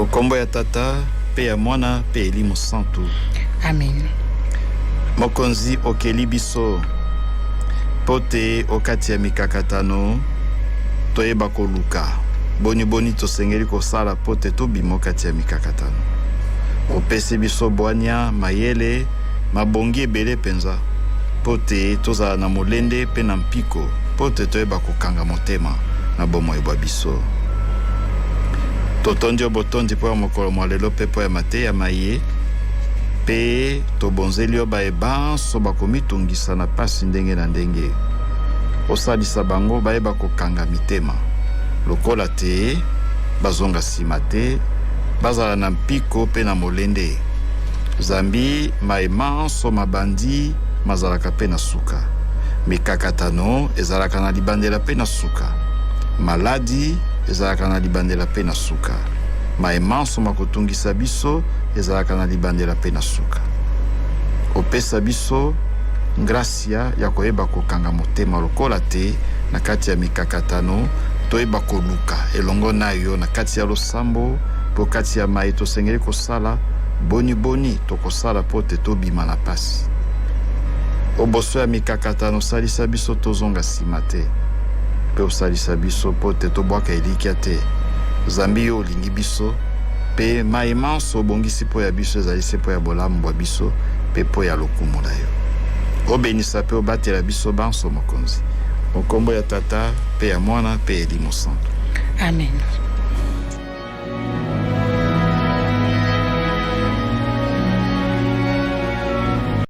O kombo ya Tata mpe ya Mwana mpe Elimo Santu. Amen. Mokonzi okeli biso mpo te o kati ya mikakatano toyeba koluka boniboni tosengeli kosala mpo te tobima o kati ya mikakatano. Opesi biso bwanya, mayele, mabongi ebele mpenza mpo te tozala na molende mpe na mpiko mpo te toyeba kokanga motema na bomoi bwa biso. Totondi yo botondi mpo ya mokolo mwa lelo mpe mpo ya mateya maye, mpe tobonzeli yo baye banso bakomitungisa na pasi ndenge na ndenge. Osalisa bango bayeba kokanga mitema, lokola te bazonga nsima te, bazala na mpiko mpe na molende, zambi maye manso mabandi mazalaka mpe na suka. Mikakatano ezalaka na libandela mpe na suka. Maladi ezalaka na libandela mpe na suka. Maye manso makotungisa biso ezalaka na libandela mpe na suka. Opesa biso ngrasia ya koyeba kokanga motema lokola te na kati ya mikakatano, toyeba koluka elongo na yo na kati ya losambo mpo kati ya maye tosengeli kosala, boni boni tokosala mpo te tobima na pasi. Oboso ya mikakatano, salisa biso tozonga nsima te, mpe osalisa biso mpo te tobwaka elikya te, zambi yo olingi biso, mpe maye manso obongisi mpo ya biso ezali se mpo ya bolamu bwa biso mpe mpo ya lokumu la yo. Obenisa mpe obatela biso banso, Mokonzi. O nkombo ya Tata, mpe ya Mwana, mpe Elimo Santu. Amen.